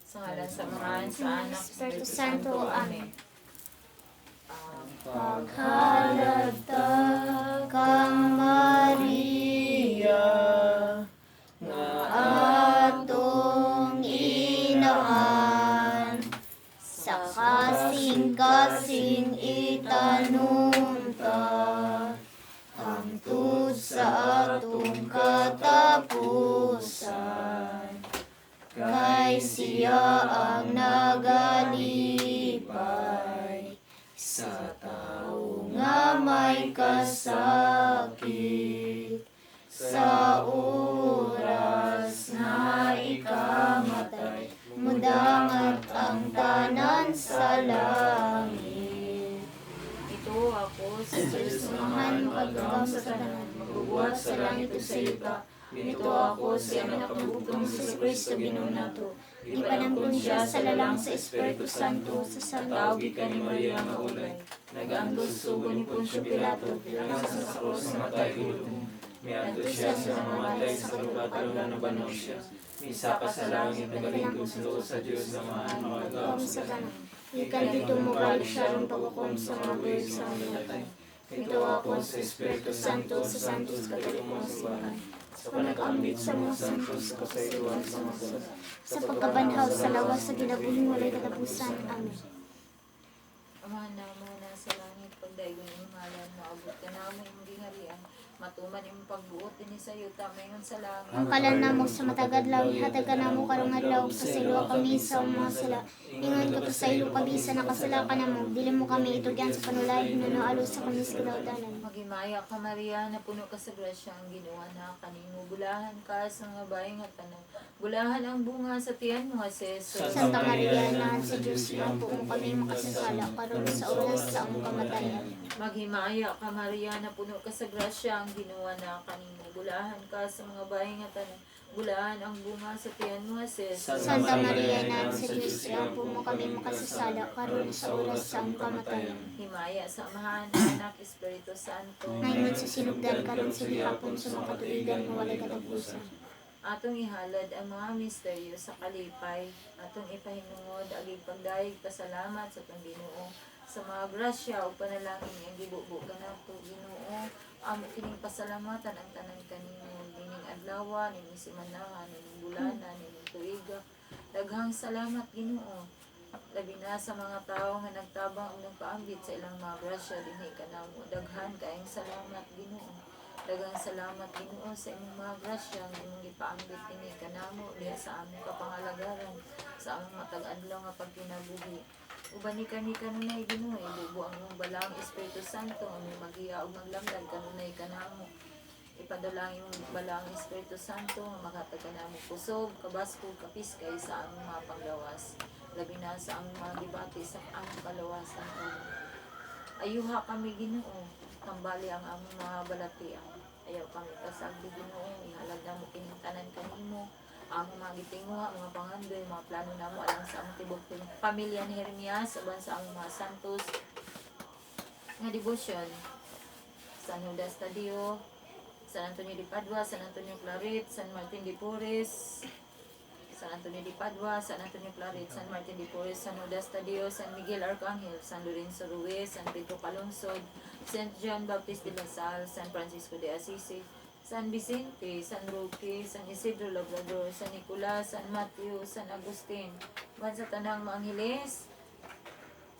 Sa ngalan sa Amahan, sa Anak, Espiritu Santo. Amen. Paghalad ta kang Maria nga atong inahan, sa kasing-kasing itanom ta hangtod sa atong katapusan, kay siya ang nagalipay sa tao nga may kasakit sa oras nga ikamatay, mudangat ang tanan sa langit. Ito ako sa Sa Diyos Amahan, makagagahom sa tanan, magbubuhat sa langit ug sa yuta. Mituo ako sa Anak nga bugtong si Kristo, Ginoo nato. Gipanangkon siya sa lalang sa Espiritu Santo, sa Tao Santo gikan ni Maria nga ulay, nag-antos sugo ni Poncio Pilato, pinangsa sa krus, namatay, gilubong. Miadto siya sa namatay, sa ikatulo nabanhaw siya. Misaka sa langit, nagalingkod sa luod sa Dios Amahan, makagagahom Hukom sa sa tanan. tanan. Gikan didto mobalik siya aron paghukom sa mga buhi sa mga namatay. Mituo ako sa Espiritu Santo, sa Santos Katolikong Simbahan, sa panag-ambit sa mga santos, sa kasayloan sa mga sala, sa pagkabanhaw sa lawas, sa kinabuhing walay katapusan. Amen. Amahan namo nasa langit, pagdaygon imong ngalan, moabot kanamo imong gingharian, matuman imong pagbuot dinhi sa yuta maingon sa langit. Ang kalan namo sa matag adlaw, ihatag kanamo karong adlaw, pasayloa kami sa among mga sala, ingon kapasaylo kami sa nakasala kanamo. Dili mo kami itugyan sa panulay, hinuno alos sa kami sa kadaotanan. Maghimaya ka, Maria, napuno ka sa grasya, ang Ginoo na kanimo, bulahan ka sa mga babae nga tanan. Bulahan ang bunga sa tiyan mo nga si Jesus. Santa Maria, Inahan sa Diyos, iampo mo kami makasasala, karon sa oras sa among kamatayan. Maghimaya ka, Maria, napuno ka sa grasya, ang Ginoo na kanimo, bulahan ka sa mga babae nga tanan. Bulahan ang bunga sa tiyan mo nga si Jesus. Santa Maria, Inahan sa Diyos, iampo mo kami makasasala, karon sa oras sa among kamatayan. Himaya sa Amahan, Anak, Espiritu Santo. Ngayon sa sinugdan, karon sa gihapon, sa mga katuigan nga walay katapusan. Atong ihalad ang mga misteryo sa kalipay, atong ipahinungod agig pagdayeg pasalamat sa atong Ginoo sa mga grasya ug panalangin nga gibubo kanato. Ginoo, amo kining pasalamatan ang tanan kanimo nining adlaw, nining semanahan, nining bulana, nining tuiga. Daghang salamat, Ginoo, labi na sa mga tawo nga nagtabang ug nagpaambit sa ilang mga grasya dinhi kanamo. Daghan kaayong salamat, Ginoo. Daghang salamat, Ginoo, sa imong mga grasya nga imong gipaambit dinhi kanamo diha sa among kapangalagaran sa among matag adlaw nga pagkinabuhi. Uban ni kami kanunay, Ginoo, ibubo ang imong balaang Espiritu Santo nga among magiya ug maglamdag kanunay kanamo. Ipadala ang imong balaang Espiritu Santo nga maghatag kanamo kusog, kabaskog, kapiskay sa among mga panglawas, labi na sa among mga gibati sa among kalawasan karon. Ayuha kami, Ginoo, tambali ang among mga balatian. Ayaw kami pasagdi, Ginoo. Ihalad namo kining tanan kanimo, among mga gitinguha, mga pangandoy, mga plano namo alang sa among tibok pamilya ni Jeremias, uban sa among mga santos nga debosyon. San Judas Tadeo, San Antonio de Padua, San Antonio Claret, San Martin de Porres, San Antonio de Padua, San Antonio Claret, San Martin de Porres, San Judas Tadeo, San Miguel Arcangel, San Lorenzo Ruiz, San Pedro Calungsod, Saint John Baptist de La Salle, San Francisco de Assisi, San Vicente, San Roque, San Isidro Labrador, San Nicolas, San Mateo, San Agustin, uban sa tanang mga angheles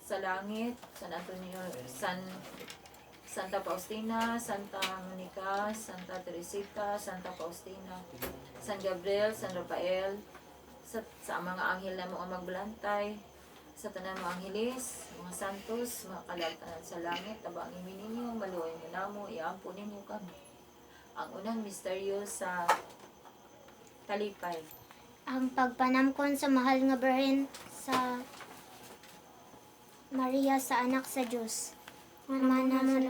sa langit, San Antonio, Santa Faustina, Santa Monica, Santa Teresita, Santa Faustina, San Gabriel, San Rafael, sa mga anghel namo ang magbalantay, sa tanang mga angheles, mga santos, mga kalag-tanan sa langit, tabangin mi ninyo, maluoy mo namo, iampo ninyo kami. Ang unang misteryo sa kalipay. Ang pagpanamkon sa mahal nga Birhen sa Maria sa anak sa Dios. Ama namo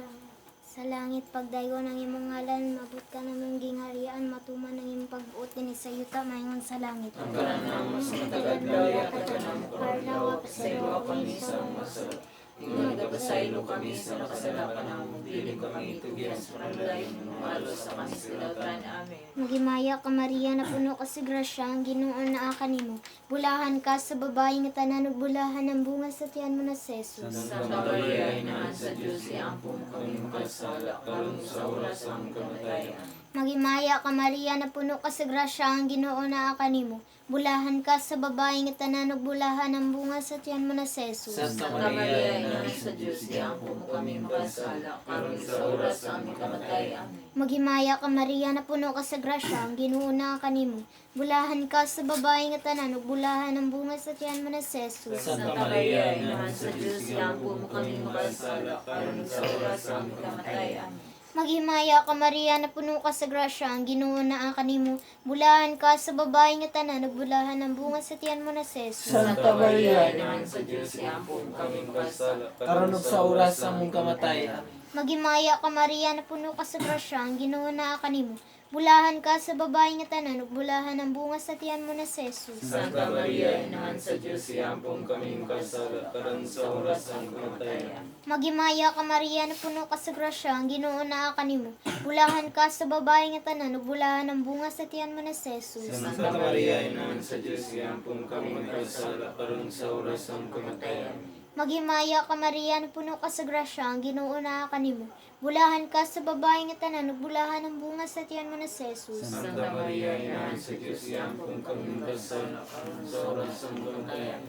sa langit, pagdayon ang imong ngalan, mabot ka namong gingharian, matuman ang imong pagbuot dinhi sa yuta maingon sa langit. Ang kalan namo sa matag adlaw, ihatag kanamo karong adlaw, pasayloa kami sa among mga sala. Ingon nagapasaylo kami sa makasala kanamo, dili kami tugyan sa panulay, malos sa kami sa kalautan. Amen. Maghimaya ka Maria, napuno ka sa grasya, ang Ginoo naa kanimo. Bulahan ka sa babae nga tanan ug bulahan ang bunga sa tiyan mo na si Jesus. Santa Maria, Inahan sa Diyos, iampo mo kami makasala, karon sa oras sa among kamatayan. Maghimaya ka Maria, napuno ka sa grasya, ang Ginoo naa kanimo. Bulahan ka sa babae nga tanan ug bulahan ang bunga sa tiyan mo na si Jesus. Santa Santa Maria, Maria, Inahan Inahan sa sa Diyos, Diyos, iampo mo kami makasala, karon sa oras sa among kamatayan. Amen. Maghimaya ka Maria, napuno ka sa grasya, ang Ginoo naa kanimo. Bulahan ka sa babae nga tanan ug bulahan ang bunga sa tiyan mo na si Jesus. Santa Santa Maria, Maria, Inahan sa Diyos, iampo mo kami makasala, karon sa oras sa among kamatayan. Amen. Maghimaya ka Maria, napuno ka sa grasya, ang Ginoo naa kanimo. Bulahan ka sa babae nga tanan ug bulahan ang bunga sa tiyan mo na si Jesus. Santa Maria, Inahan sa Diyos, iampo mo kami makasala, Karon ug sa oras sa among kamatayan. Amen. Maghimaya ka Maria, napuno ka sa grasya, ang Ginoo naa kanimo. Bulahan ka sa babae nga tanan ug bulahan ang bunga sa tiyan mo na si Jesus. Santa Maria, Inahan sa Diyos, iampo mo kami makasala, karon sa oras sa among kamatayan. Maghimaya ka Maria, napuno ka sa grasya, ang Ginoo naa kanimo. Bulahan ka sa babae nga tanan ug bulahan ang bunga sa tiyan mo na si Jesus. Santa Maria, Inahan sa Diyos, iampo mo kami makasala, karon sa oras sa among kamatayan. Maghimaya ka Maria, napuno ka sa grasya, ang Ginoo naa kanimo. Bulahan ka sa babae nga tanan ug bulahan ang bunga sa tiyan mo na si Jesus. Santa Maria, Inahan sa Diyos, iampo mo kami makasala, karon sa oras sa among kamatayan.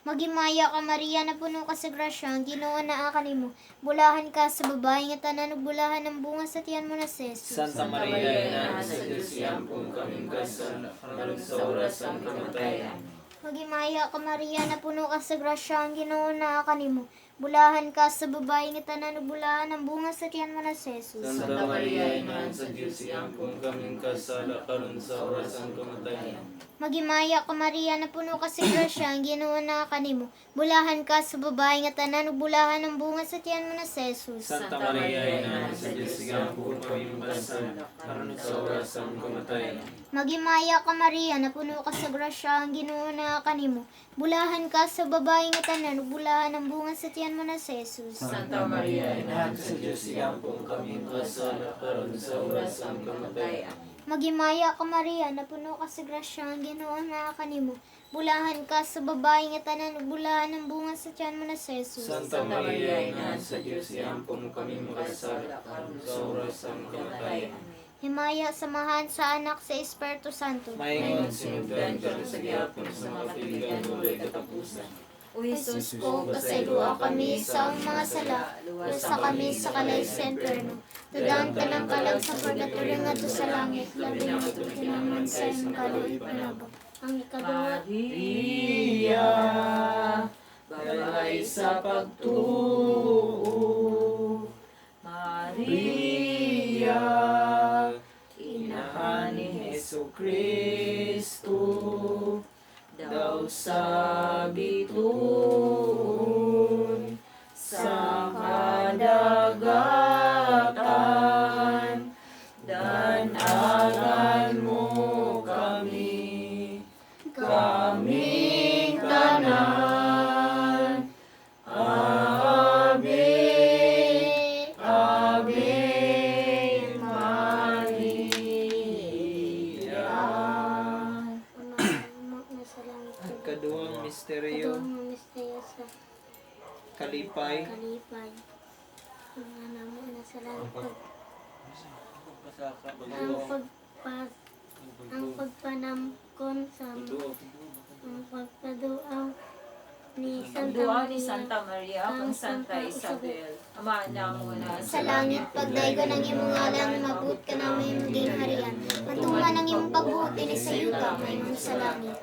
Maghimaya ka Maria, napuno ka sa grasya, ang Ginoo naa kanimo. Bulahan ka sa babae nga tanan ug bulahan ang bunga sa tiyan mo na si Jesus. Santa Santa Maria, Maria, Inahan Inahan sa sa Diyos, Diyos, iampo mo kami makasala, karon sa oras sa among kamatayan. Maghimaya ka Maria, napuno ka sa grasya, ang Ginoo naa kanimo. Bulahan ka sa babae nga tanan ug bulahan ang bunga sa tiyan mo na si Jesus. Santa Maria, Inahan sa Diyos, iampo mo kami makasala, karon sa oras sa among kamatayan. Maghimaya ka Maria, napuno ka sa grasya, ang Ginoo naa kanimo. Bulahan ka sa babae nga tanan ug bulahan ang bunga sa tiyan mo na si Jesus. Santa Maria, Inahan sa Diyos, iampo mo kami makasala, karon sa oras sa among kamatayan. Maghimaya ka Maria, napuno ka sa grasya, ang Ginoo naa kanimo. Bulahan ka sa babae nga tanan ug bulahan ang bunga sa tiyan mo na si Jesus. Santa Maria, Inahan sa Diyos, iampo mo kami makasala, karon sa oras sa among kamatayan. Maghimaya ka Maria, napuno ka sa grasya, ang Ginoo naa kanimo. Bulahan ka sa babae nga tanan ug bulahan ang bunga sa tiyan mo na si Jesus. Santa Maria, Inahan sa Diyos, iampo mo kami makasala, karon sa oras sa among kamatayan. Himaya samahan sa Anak sa Espiritu Santo. Maingon Ingon sinugdan karon sa gihapon sa mga katuigan walay katapusan. O Jesus ko, pasayloa kami sa among mga sala, luwasa kami sa kalay sa impyerno. Tudaan tanang kalag sa purgatorio ngadto sa langit, labi na katong kinahanglan sa imong kaluoy panabang. Ang ikaduha, Maria, balay sa pagtuo. Maria, inahan ni Hesu Kristo, daw sa bituon, sa kadagatan, danagan mo kami, kaming tanan. Ave, Ave Maria. Ama, Ama na sa langit. Ang kaduhang misteryo, Kaduhang misteryo sa kalipay. kalipay. Ang namo na sa langit. Ang pagpas ang pagpanamkon sa ang pagpaduaw ni Santa Duwa ni Maria. Santa Maria, kang Santa Isabel. Ama namo na Sa langit, pagdaygo ng imong ngalan, mabuot ka namin imong gingharian. Matuman ang imong pagbuot dinhi sa yuta, mahimong sa langit.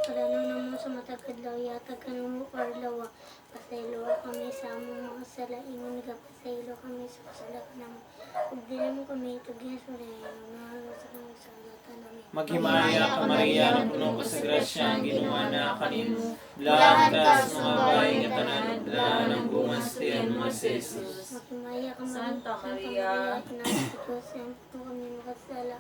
Kalanaw namo sa matag adlaw, yatag kanamo karlawa. Pasayloa kami sa among mga sala, ingon nga pasaylo kami sa kasala kanamo. Ug dili mo kami itugyan sa mga sa kami sa alatan namin. Maghimaya ka Maria, napuno ka sa grasya, ang Ginoo naa kanimo. Bulahan ka sa mga babae nga tanan, ug bulahan ang bunga sa tiyan mo nga si Jesus. Maghimaya ka Maria, Santa Maria, Ina sa Diyos, ampo kami makasala,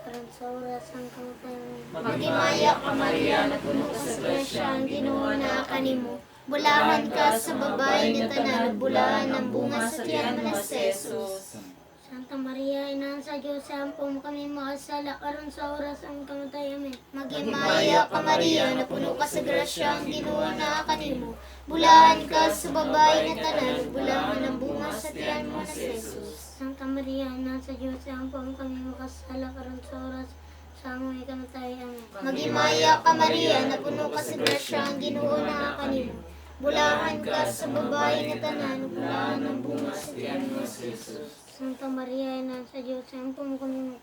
aron sa oras ang kamatayon. Maghimaya ka Maria, napuno ka sa grasya, ang Ginoo naa kanimo. Bulahan ka sa babae nga tanan, ug bulahan ang bunga sa tiyan mo na si Jesus. Santa Maria, Inahan sa Diyos, ampo mo kami makasala, karon sa oras ang kamatay. Amen. Maghimaya ka Maria, napuno ka sa grasya, ang Ginoo naa kanimo. Bulahan ka sa babae nga tanan, ug bulahan ang bunga sa tiyan mo na si Jesus. Santa Maria, Inahan sa Diyos, ampo mo kami makasala, karon sa oras sa among ikamatay. Amen. Maghimaya ka Maria, napuno ka sa grasya, ang Ginoo naa kanimo. Bulahan ka sa babae nga tanan, ug bulahan ang bunga sa tiyan mo na si Jesus. Santa Maria, Inahan sa Diyos, ampo mo kami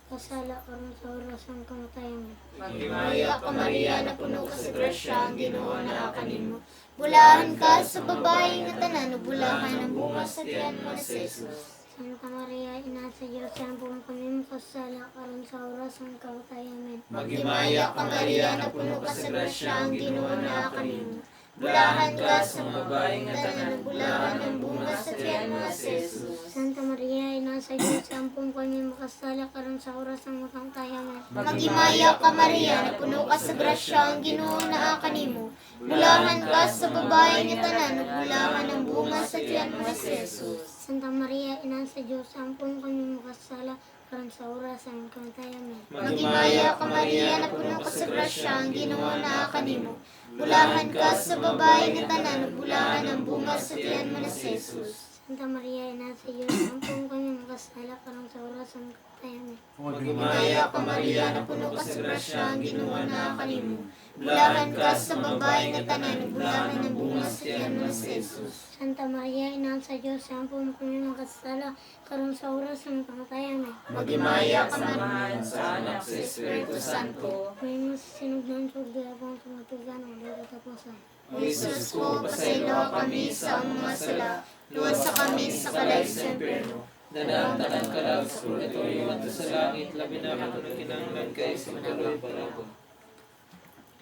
makasala, karon sa oras ang kamatay. Amen. Maghimaya ka Maria, napuno ka sa grasya, ang Ginoo naa kanimo. Bulahan ka sa babae nga tanan, ug bulahan ang bunga sa tiyan mo na si Jesus. Santa Maria, Inahan sa Diyos, ampo mo kami makasala, karon sa oras ang kamatay. Amen. Maghimaya ka Maria, napuno ka sa grasya, ang Ginoo naa kanimo. Bulahan ka sa babae nga tanan, ug bulahan ang bunga sa tiyan mo na si Jesus. Santa Maria, Inahan sa Diyos, ampo mo kami makasala, karon sa oras ang kamatay. Amen. Maghimaya ka Maria, napuno ka sa grasya, ang Ginoo naa kanimo. Bulahan ka sa babae nga tanan, ug bulahan ang bunga sa tiyan mo na si Jesus. Santa Maria, Inahan sa Diyos, ampo mo kami makasala, karon sa oras ang kamatay. Amen. Maghimaya ka Maria, napuno ka sa grasya, ang Ginoo naa kanimo. Bulahan ka sa babae nga tanan, ug bulahan ang bunga sa tiyan mo na si Jesus. Santa Maria, Inahan sa Diyos, ampo mo kami makasala, karon sa oras ang kamatay. Amen. Maghimaya ka Maria, napuno ka sa grasya, ang Ginoo naa kanimo. Bulahan ka sa babae nga tanan, ug bulahan ang bunga sa tiyan mo na si Jesus. Santa Maria, Inahan sa Diyos, ampo mo kami makasala, karon sa oras ang kamatay. Amen. Maghimaya ka Sa Maria, Amahan, sa Anak, sa Espiritu Santo. May mas sinugdan sa gabang tumatugan o katapusan. O Jesus ko, pasayloa kami sa among mga sala, luwasa kami sa kalayo sa impyerno. Dana ang tanan kalag sa purgatorio ngadto sa langit, labi na katong nagkinahanglan kaayo sa imong kaluoy panabang.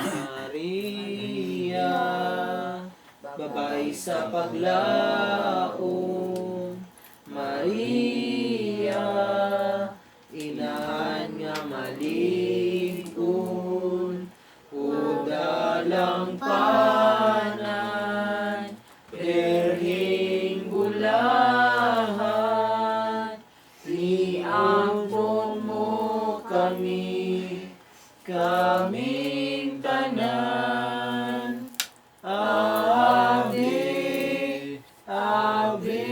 Maria, babae sa paglaom, Maria, inahan nga malig-on, o dalang panan, birheng bulahan, iampon mo kami, kaming tanan. Ave, Ave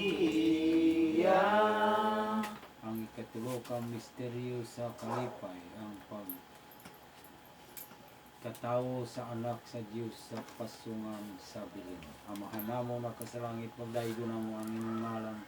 Maria. Ang ikatulo ka misteryo sa kalipay, ang pagkatawo sa anak sa Dios sa pasungan sa Belen. Amahan namo nga nasa langit, pagdaygon namo ang imong ngalan.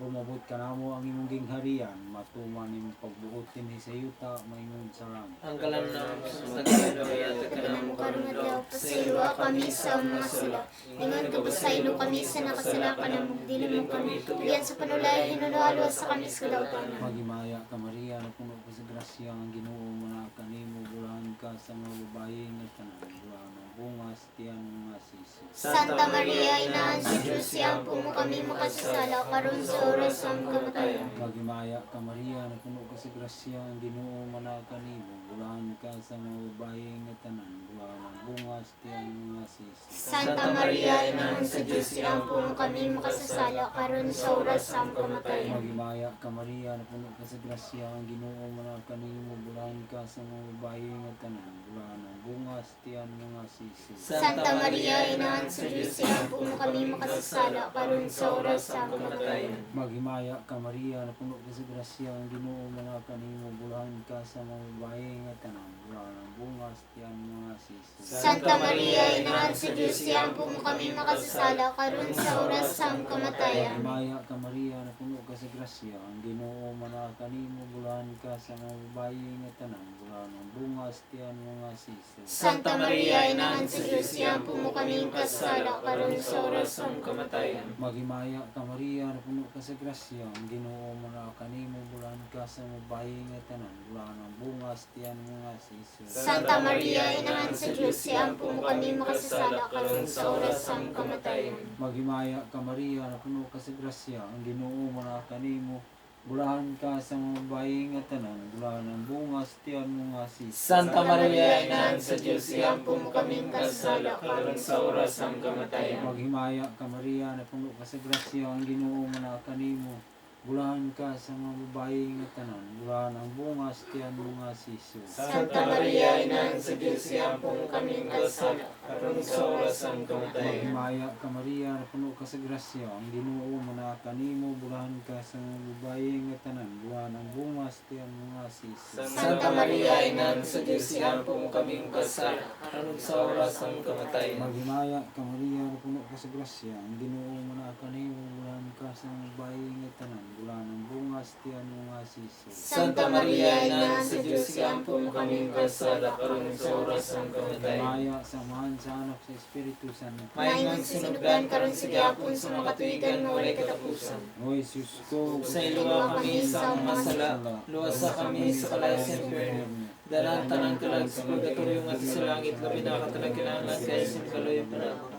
Umabot kanamo ang imong gingharian, matuman imong pagbuot dinhi sa yuta maingon sa langit. Ang kalan namo sa matag adlaw, ihatag Kanamo kanamo karong karong adlaw, pasayloa kami sa among mga sala. Ingon ka pasaylo kami sa nakasala kanamo, dili mo kami tugyan sa panulay, hinunoa luwasa kami sa kalautan. Maghimaya ka Maria, napuno ka sa grasya, ang Ginoo naa kanimo, bulahan ka sa mga babae nga tanan, bulahan ang bunga sa tiyan mo nga si Jesus. Santa Maria, Inahan sa Diyos, iampo mo kami makasasala, karon sa oras sa among kamatayan. Maghimaya ka Maria, napuno ka sa grasya, ang Ginoo naa kanimo, bulahan ka sa mga babae nga tanan, bulahan ang bunga sa tiyan mo nga si Jesus. Santa Maria, Inahan sa Diyos, iampo mo kami makasasala, karon sa oras sa among kamatayan. Maghimaya ka Maria, napuno ka sa grasya, ang Ginoo naa kanimo, bulahan ka sa mga babae nga tanan, bulahan ang bunga sa tiyan mo nga si Jesus. Santa Maria, Inahan sa Diyos, iampo mo kami makasasala, karon sa oras sa among kamatayan. Maghimaya ka Maria, napuno ka sa grasya, ang Ginoo naa kanimo, bulahan ka sa mga babae nga tanan, bulahan ang bunga sa tiyan mo nga si Jesus. Santa Maria, Inahan sa Diyos, iampo mo kami makasasala, karon sa oras sa among kamatayan. Maghimaya ka Maria, napuno ka sa grasya, ang Ginoo naa kanimo, bulahan ka sa mga babae nga tanan, bulahan ang bunga sa tiyan mo nga si Jesus. Santa Maria, Inahan sa Diyos, iampo mo kami makasasala, karon sa oras sa among kamatayan. Maghimaya ka Maria, napuno ka sa grasya, ang Ginoo naa kanimo, bulahan ka sa mga babae nga tanan, bulahan ang bunga sa tiyan mo nga si Jesus. Santa Maria, Inahan sa Diyos, iampo mo kami makasasala, karon sa oras sa among kamatayan. Maghimaya ka Maria, napuno ka sa grasya, ang Ginoo naa kanimo, Bulahan ka sa mga babae nga tanan, bulahan ang bunga sa tiyan mo nga si Jesus. Santa Maria, Inahan sa Diyos, iampo mo kaming kasala, karon sa oras ang kamatayan. Maghimaya ka Maria, napuno ka sa grasya, ang Ginoo manaa kanimo. Bulahan ka sa mga babae nga tanan, bulahan ang bunga sa tiyan mo nga si Jesus. Santa Maria, Inahan sa Diyos, iampo mo kaming kasala, karon sa oras ang kamatayan. Maghimaya ka Maria, napuno ka sa grasya, ang Ginoo manaa kanimo, bulahan ka sa mga babae nga tanan, bulahan ang bunga sa tiyan mo nga si Jesus. Santa Maria, Inahan sa Diyos, iampo mo kaming kasala, karon sa oras ang kamatayan. Maghimaya ka Maria, napuno ka sa grasya, ang Ginoo manaa kanimo, bulahan ka sa mga babae nga tanan, bulahan ang bunga sa tiyan mo nga si Jesus. Santa Maria, Inahan sa Diyos, iampo mo kaming kasala, karon sa oras ang kamatayan. Maghimaya sa Amahan, sa Anak, sa Espiritu Santo. Maingon sinugdan karon sa gyapon sa mga katuigan nga walay katapusan. O Jesus ko, Sa iluwa kami sa mga sala, luwasa kami sa kalayo sa impyerno. Dalan tanang kalag sa purgatorio nga sa langit, labi na katanang kinahanglan kay sa kaloy panahon.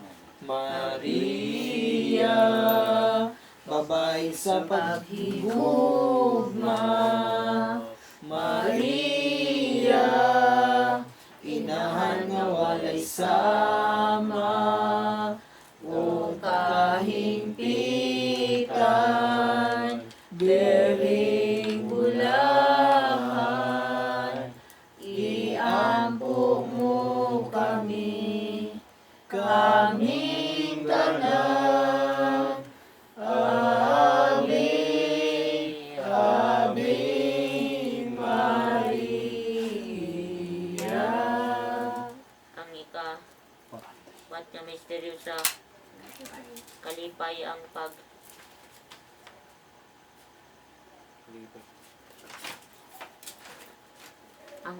Maria, babae sa paghigugma. Maria, inahan nga walay sama. O kahimpitan, Birheng bulahan, iampo mo kami, kaming tanan. Ave, Ave Maria. Ang ika-pat nga misteryo sa kalipay ang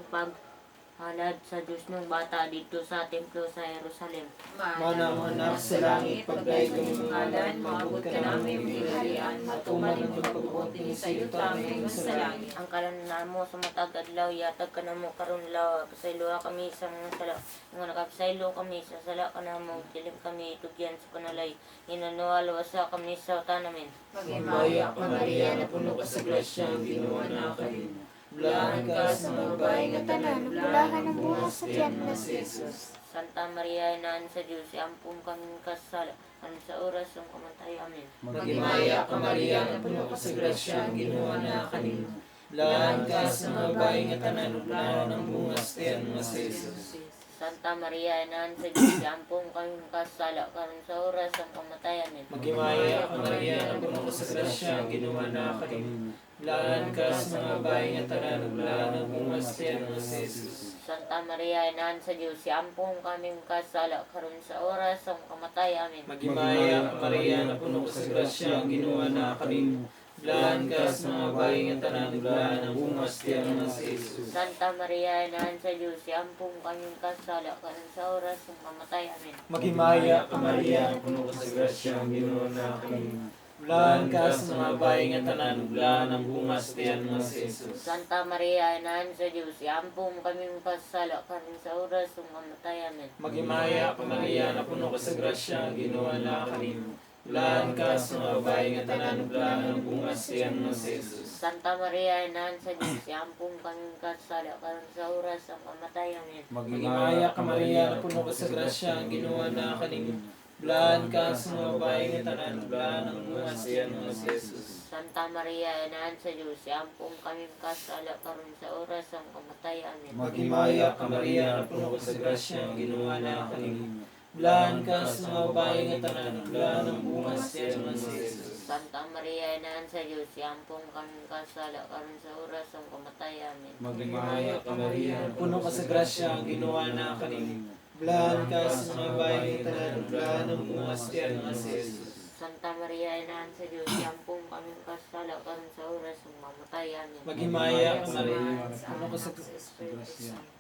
paghalad sa Diyos ng bata didto sa templo sa Jerusalem. Manang anak sa langit, pagdayeg ang imong ngalan, maabot kanamo imong gingharian, matuman ang imong pagbuot dinhi sa yuta maingon sa langit. Ang kalan namo sa matag adlaw ihatag kanamo karon adlaw, pasayloa kami sa mga sala ingon nakapasaylo kami sa sala kanamo, dili kami itugyan sa panalay, hinanuha luwasa kami sa tanamin. Maghimaya ka Maria, napuno ka sa grasya, ang Ginoo naa kanimo. Bulahan ka sa mga babae nga Tanan, bulahan ang bunga sa tiyan na si Jesus. Santa Maria, Inahan sa Diyos, iampong kami kasala, aron sa oras ng kamatay. Amen. Maghimaya ka Maria, napuno ka sa grasya, ang Ginoo naa kanimo. Bulahan ka sa mga babae nga tanan, ug bulahan ang bunga sa tiyan mo nga si Jesus. Santa Maria, Inahan sa Diyos, iampong kami kasala, karon sa oras ng kamatay. Amen. Maghimaya ka Maria, napuno ka sa grasya, ang Ginoo naa kanimo. Bulahan ka sa mga babae nga tanan, ug bulahan ang bunga sa tiyan mo nga si Jesus. Santa Maria, Inahan sa Diyos, iampong kami kasala, karon sa oras ng kamatay. Amen. Maghimaya ka Maria, napuno ka sa grasya, ang Ginoo naa kanimo. Bulahan ka sa mga babae nga tanan, ug bulahan ang bunga sa tiyan mo nga si Jesus. Santa Maria, Inahan sa Diyos, iampong kami kasala, karon sa oras ng kamatay. Amen. Maghimaya ka Maria, napuno ka sa grasya, ang Ginoo naa kanimo. Bulahan ka sa mga babae nga tanan, ug bulahan ang bunga sa tiyan mo nga si Jesus. Santa Maria, Inahan sa Diyos, iampong kami kasala, karon sa oras ng kamatay. Amen. Maghimaya ka Maria, napuno ka sa grasya, ang Ginoo naa kanimo. Bulahan ka sa mga babae nga tanan, ug bulahan ang bunga sa tiyan mo nga si Jesus. Santa Maria, Inahan sa Diyos, iampong kami kasala, karon sa oras ng kamatay. Amen. Maghimaya ka Maria, napuno ka sa grasya, ang Ginoo naa kanimo. Bulahan ka sa mga babae nga tanan, ug bulahan ang bunga sa tiyan mo nga si Jesus. Santa Maria, Inahan sa Diyos, iampong kami kasala, karon sa oras ng kamatay. Amen. Maghimaya ka Maria, napuno ka sa grasya, ang Ginoo naa kanimo. Bulahan ka sa mga babae nga tanan, ug bulahan ang bunga sa tiyan mo nga si Jesus. Santa Maria, Inahan sa Diyos, iampong kami kasala, karon sa oras ng kamatay. Amen. Maghimaya ka Maria, napuno ka sa grasya, ang Ginoo naa kanimo. Bulahan ka sa mga babae nga tanan, ug bulahan ang bunga sa tiyan mo nga si Jesus. Santa Maria, Inahan sa Diyos, iampong kami kasala, karon sa oras ng kamatay. Amen. Maghimaya ka Maria, Sa napuno ka sa Anak, sa Espiritu Grasya. Santo.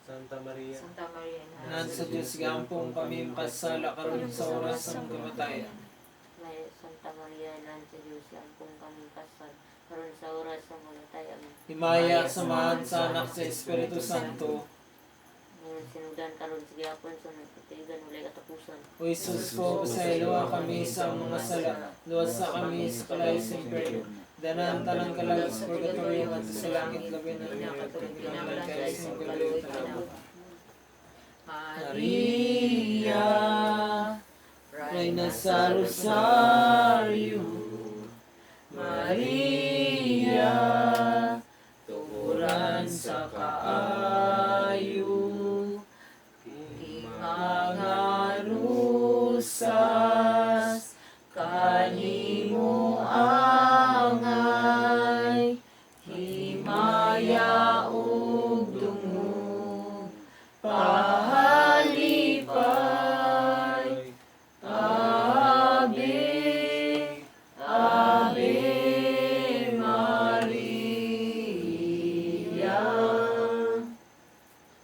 Santa Maria, Santa Maria, Inahan sa Diyos, gampong kami makasala karon sa oras ng kamatayan. May Santa Maria, Inahan sa Diyos, iampong kami kasala, karon sa oras ng kamatay. Amen. Himaya, samahan sa Anak sa Espiritu Santo. Ngayon sinugdan karon sa gihapon sa mga katuigan walay katapusan. O Jesus ko, pasayloa kami sa mga sala, luwasa kami sa kalayo sa impyerno. Danan tanang kalag sa purgatorio ngadto sa langit, labi na kinahanglan kay sa imong kaluoy panabot. Maria, Reina sa Rosario, Maria, tuburan sa kaayo, mga rusas, kanimo angay, himaya ug dungog, pahalipay, Ave, Ave Maria.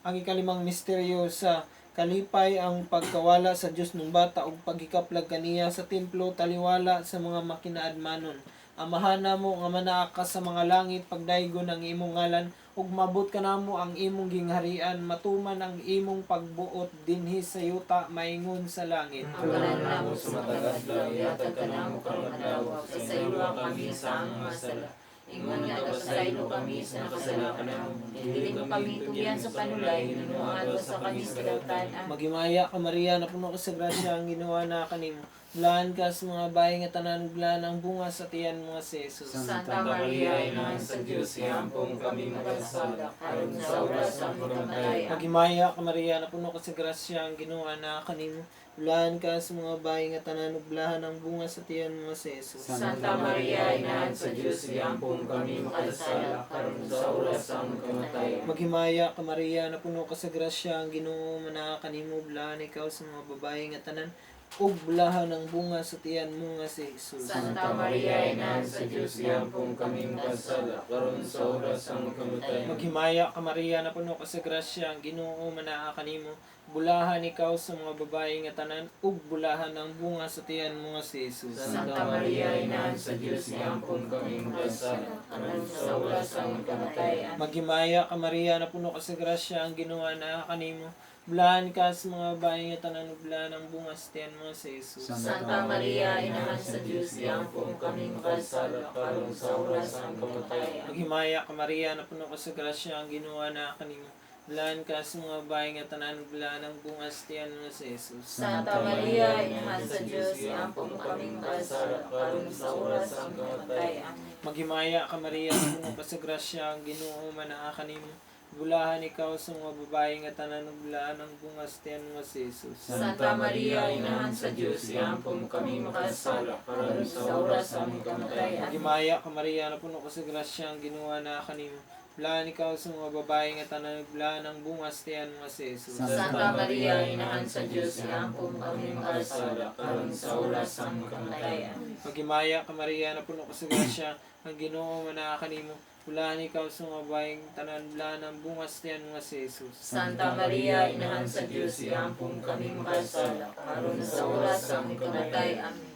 Ang ikalimang misteryo sa kalipay, ang pagkawala sa Dios nung bata ug paghikaplag kaniya sa templo taliwala sa mga makinaadmanon. Amahan namo nga manaa ka sa mga langit, pagdaygon ang imong ngalan ug maabot kanamo ang imong gingharian, matuman ang imong pagbuot dinhi sa yuta maingon sa langit. Ang kalan namo sa matag adlaw, ihatag kanamo karong adlaw, pasayloa kami sa among mga sala. Ingon nga nagapasaylo kami sa nakasala kanamo. Dili mo kami tugyan sa panulay, hinunuan sa kami sa kadautan. Amen. Maghimaya ka Maria, napuno ka sa grasya, ang Ginoo naa kanimo. Bulahan ka sa mga babae nga tanan, bulahan ang bunga sa tiyan mo nga si Jesus. Santa Maria, Inahan sa Diyos, ihampong kami makasala, karon sa oras sa among kamatayan. Maghimaya ka Maria, napuno ka sa grasya, ang Ginoo naa kanimo. Bulahan ka sa mga babae nga tanan, ug bulahan ang bunga sa tiyan mo nga si Jesus. Santa Maria, Inahan sa Diyos, ihampong kami makasala, karon sa oras sa among kamatayan. Maghimaya ka Maria, napuno ka sa grasya, ang Ginoo naa kanimo, bulahan ikaw sa mga babae nga tanan, ug bulahan ang bunga sa tiyan mo nga si Jesus. Santa Maria, Inahan sa Diyos, ihampong kami makasala, karon sa oras sa among kamatayan. Maghimaya ka Maria, napuno ka sa grasya, ang Ginoo manaa kanimo. Bulahan ikaw sa mga babae nga tanan, ug bulahan ang bunga sa tiyan mo nga si Jesus. Santa Maria, Inahan sa Diyos, ihampong kami makasala, karon sa oras sa among kamatayan. Maghimaya ka Maria, napuno ka sa grasya, ang Ginoo naa kanimo. Bulahan ka sa mga babae nga tanan, ug bulahan ang bunga sa tiyan mo nga si Jesus. Santa Maria, Inahan sa Diyos, ihampong kami makasala, karon sa oras sa among kamatayan. Maghimaya ka Maria, napuno ka sa grasya, ang Ginoo naa kanimo. Bulahan ka sa mga babae nga tanan, ug bulahan ang bunga sa tiyan mo nga si Jesus. Santa Maria, Inahan sa Diyos, ihampong kami makasala, karon sa oras sa among kamatayan. Amen. Maghimaya ka Maria, napuno ka sa grasya, ang Ginoo manaa kanimo. Bulahan ikaw sa mga babae nga tanan, ug bulahan ang bunga sa tiyan mo nga si Jesus. Santa Maria, Inahan sa Diyos, ihampong kami makasala, karon sa oras sa among kamatayan. Maghimaya ka Maria, napuno ka sa grasya, ang Ginoo naa kanimo. Bulahan ikaw sa mga babae nga tanan, ug bulahan ang bunga sa tiyan mo nga si Jesus. Santa Maria, Inahan sa Diyos, ihampong kami makasala, karon sa oras sa among kamatayan. Maghimaya ka Maria, napuno ka sa grasya, ang Ginoo manaa kanimo. Bulahan ikaw sa mga babaeng tanan, bulahan ang bunga sa tiyan mo nga si Jesus. Santa Maria, Inahan sa Diyos, ihampong kami makasala, karon sa oras sa among kamatayan. Amen.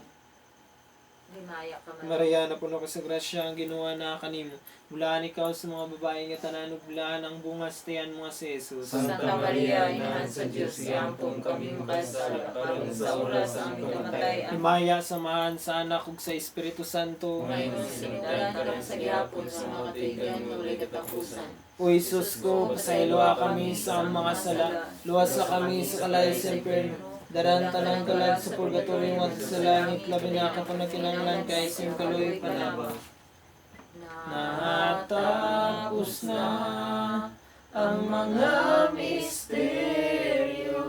Himaya ka Maria. Maria, napuno ka sa grasya, ang Ginoo naa kanimo. Bulahan ikaw sa mga babae nga tanan, ug bulahan ang bunga sa tiyan mo nga si Jesus. Santa Maria, Inahan sa Diyos, ihampong kami makasala, karon sa oras sa among kamatayan. Himaya sa Amahan, sa Anak ug sa Espiritu Santo. Ngayon sinugdanan karon sa gihapon sa mga katuigan nga walay katapusan. O Jesus ko, pasayloa kami sa among mga sala, luwasa kami sa kalayo sa impyerno. Daran tanang kalag sa purgatorio ngadto sa langit, labi na ka kinahanglan kay sa imong kaluoy panabang. Natapos na ang mga misteryo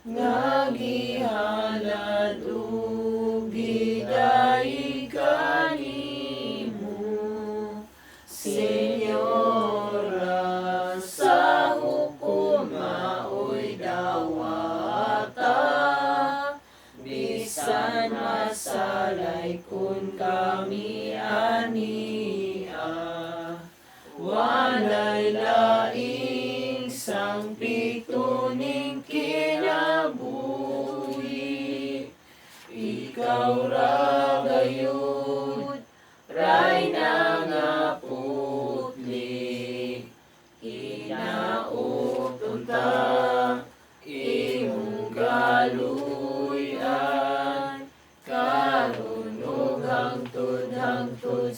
nga gihalad ug gidayeg kanimo, Senyora, sa hukom maoy dawata, bisan masalay kun kami ania, walay laing sangpito ning kinabuhi, ikaw ra gayud, Rayna nga putli, hinaot unta imong kaluy-an, karon ug hangtod hangtod.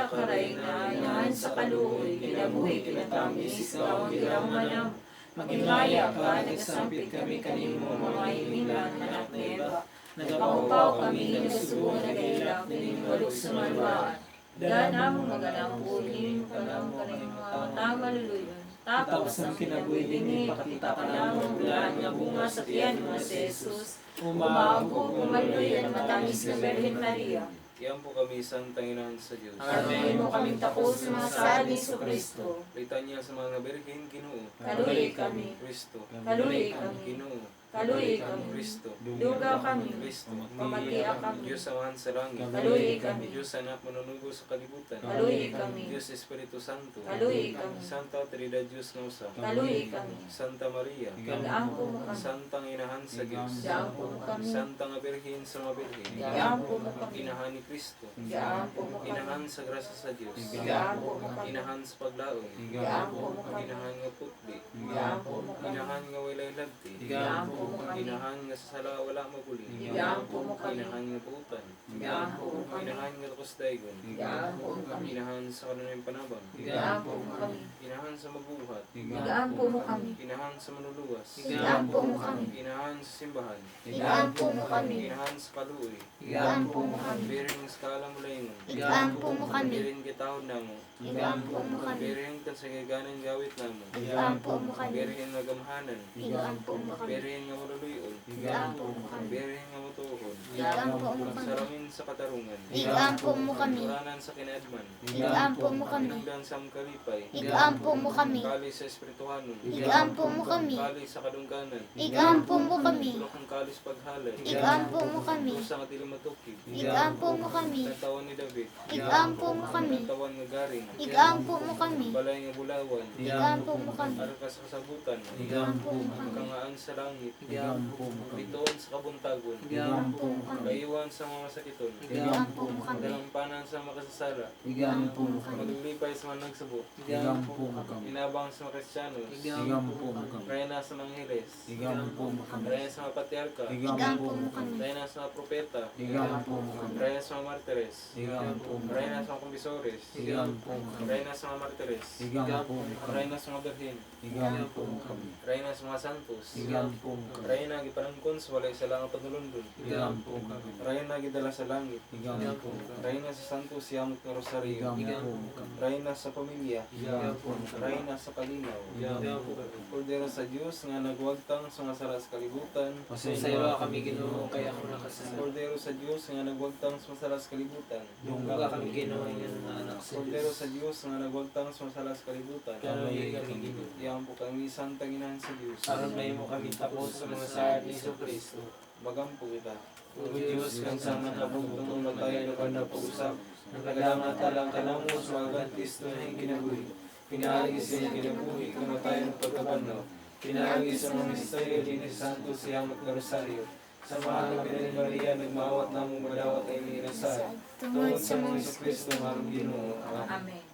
Maghimaya ka, Reyna, inahan sa kaluoy, kinabuhi, kinatamis, ikaw ang gilauman namo. Maghimaya ka, nagsampit kami kanimo mga himilan, anak ni Eva. Nagapaupaw kami, nagasubo, nagailak, nininwalok sa malwaan. Daan amo magalampo, hinin ka namo kaning mga matang maluluyon. Tapos Tapos ang kinabuhi dinhi, ipakita ka namo ang bulaan nga bunga sa tiyan mo si Jesus. Umaagko, Umago, umaluyan, matamis na Birhen Maria. Iyan po kami isang Panginoon sa Diyos. Amen. Amen mo kaming takos sa mga sala ni Kristo. Litanya sa mga birhen, Ginoo. Kaluoy kami. Kristo. Kaluoy kami. Ginoo. Kaluoy kami. Kristo. Duga kami. Kristo. Pamatia kami. Diyos Amahan sa langit. Kaluoy kami. Diyos Anak manunugo sa kalibutan. Kaluoy kami. Diyos Espiritu Santo. Kaluoy kami. Santa Trinidad Diyos nga usa. Kaluoy kami. Santa Maria. Gaampo mo kami. Santang Inahan sa Diyos. Gaampo mo kami. Santa nga Birhen sa mga birhen. Gaampo mo kami. Inahan ni Kristo. Gaampo mo kami. Inahan sa grasya sa Diyos. Gaampo mo kami. Inahan sa paglaom. Gaampo mo kami. Inahan nga putli. Gaampo mo kami. Inahan nga walay labti. Gaampo mo kami. Inahan nga sa sala wala maguli. Gaampo mo kami. Inahan nga puutan. Gaampo mo kami. Inahan nga takos daygon. Gaampo mo kami. Inahan sa kanunayang panabang. Gaampo mo kami. Inahan sa mabuhat. Gaampo mo kami. Inahan sa manuluwas. Igaampo mo kami. Inahan sa simbahan. Igaampo mo kami. Inahan sa kaluoy. Igaampo mo kami. Biring sa kalamulayngon. Igaampo mo kami. Biring gitahod namo. Igaampo mo kami. Biring kansagaganan gawit namo. Igaampo mo kami. Biring nga gamhanan. Igaampo mo kami. Biring nga maluluyon. Igaampo mo kami. Biring nga mutuhon. Igaampo mo kami. Saramin sa katarungan. Igaampo mo kami. Turanan sa kinaadman. Igaampo mo kami. Hinungdan sa kalipay. Igaampo mo kami. Kali sa espirituhanon. Igaampo mo kami. Kali sa kadungganan. Igaampo mo kami. Tulokong kali sa paghalad. Igaampo mo kami. Usa nga dili matukib. Igaampo mo kami. Katawan ni David. Igaampo mo kami. Katawan nga garing. Igaampo mo kami. Balay nga bulawan. Igaampo mo kami. Arka sa kasabutan. Igaampo mo kami. Kangaan sa langit. Igaampo mo kami. Bituon sa kabuntagon. Igaampo mo kami. Kaiwan sa mga masakiton. Igaampo mo kami. Dalampanan sa makasasala. Igaampo mo kami. Maglipay sa mga nagsubo. Igaampo mo kami. Inabang sa mga Kristiyanos. Igaampo mo kami. Reyna sa mga Angeles. Igaampo mo kami. Reyna sa mga Patriarka. Igaampo mo kami. Reyna sa mga Propeta. Igaampo mo kami. Reyna sa mga Martires. Igaampo mo kami. Reyna sa mga Kumbisores. Igaampo mo kami. Reyna sa mga Martires. Igaampo mo kami. Reyna sa mga Birhen. Igaampo mo kami. Reyna sa mga Santos. Igaampo mo kami. Reyna gipanangkon sa walay sala nga padulundon. Igaampo mo kami. Reyna gidala sa langit. Igaampo mo kami. Reyna sa Santos Yamot nga Rosario. Igaampo mo kami. Reyna sa pamilya. Igaampo mo kami. Reyna sa kalinaw. Igaampo mo kami. Kordero sa Dios nga nagwagtang sa mga sala sa kalibutan. Pasayloa kami, Ginoo, kay ako nakasala. Kordero sa Dios nga nagwagtang sa mga sala sa kalibutan. Dungga kami, Ginoo, ingon nga anak sa Kordero Dios. sa Dios nga nagwagtang sa mga sala sa kalibutan. Kaluoy kami, Ginoo. Iyan po kami santang inahan sa Dios. Aron mahimo kami takos sa mga saad ni Kristo. Magampo kita. O Diyos, kang sa nakabugtong matay na na pag-usap, nakadama talang kanamo sa mga Kristo na iyong kinabuhi. Pinaagi sa iyong kinabuhi, kamatayon at pagkabanlaw. Pinaagi sa mga misteryo din sa Santo Siyamot na Rosario. Sa mahal na Birhen Maria, nagmaawat namong madawat ay iyong inasal. Tungod sa mga Hesus Kristo, nga among Ginoo. Amen. Amen.